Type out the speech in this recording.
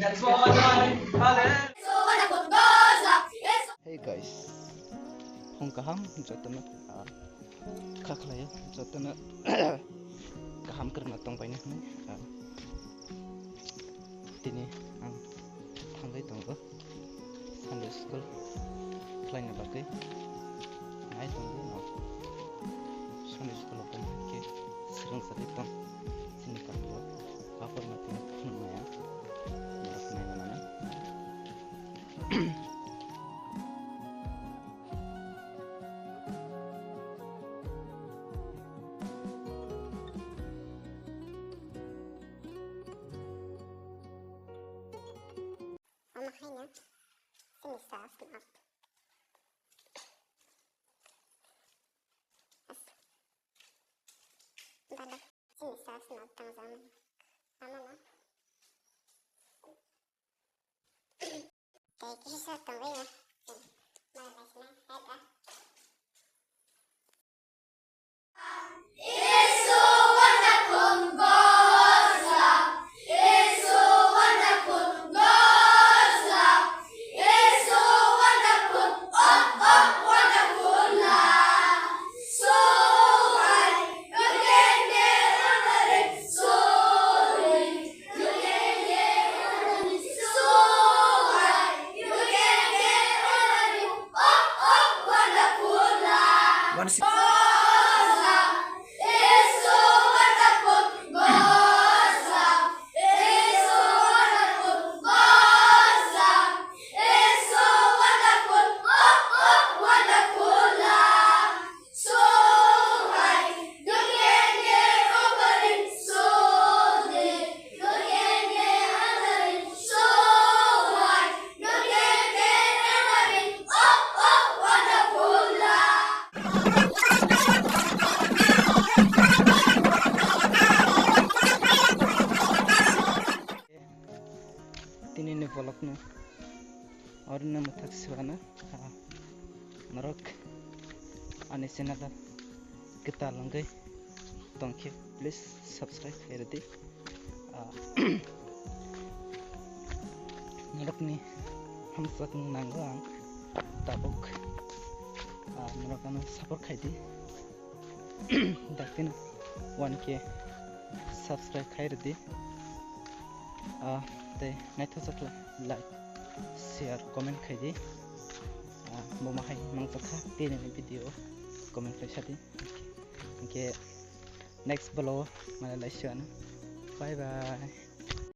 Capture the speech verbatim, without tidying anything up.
Hey guys, phung kaham jotono, ah, kha khlaio jotono kaham kwrwngno tongbaino hwnwi, ah, tini ang thangwi tongo Sunday school khlaina bagwi. Nai tongo no Sunday school o tongkhe swrwngsagwi tong chini kami o, aphuru no tini phunukmaya norok nai manana. Omo haino chini sa swnam. Bala chini sa swnam tangjakmani. Omono tei kisa tongwi ya. Bala naisina hai ba. It's so wonderful, God's love. It's so wonderful, God's love. It's so wonderful, oh, oh, wonderful love. So wide, you can get over it. So deep, you can get over it. So wide, you can get over it. Oh, oh, wonderful love. One si- God's love is so wonderful. God's love is so wonderful. God's love is so wonderful. Oh, oh, wonderful love. So wide, you can get over it. So deep, you can get under it. So wide, you can get under it. Oh, oh, wonderful love. Tini ni vlog no oro no mwthak swkang, ah, norok ani channel o kwtal wngwi tongkhe, please subscribe khairwdi. Ah, norokni hamjakmung nango ang tabuk, ah, norok ano support khaidi. Daktino one K subscribe khairwdi. Ah, tei naithokjakle like, share, comment khaidi. Ah, bo mahai mangjakha tini ni video comment khlai sadi. Hwnkhe next vlog o malai lai siwano. Bye bye.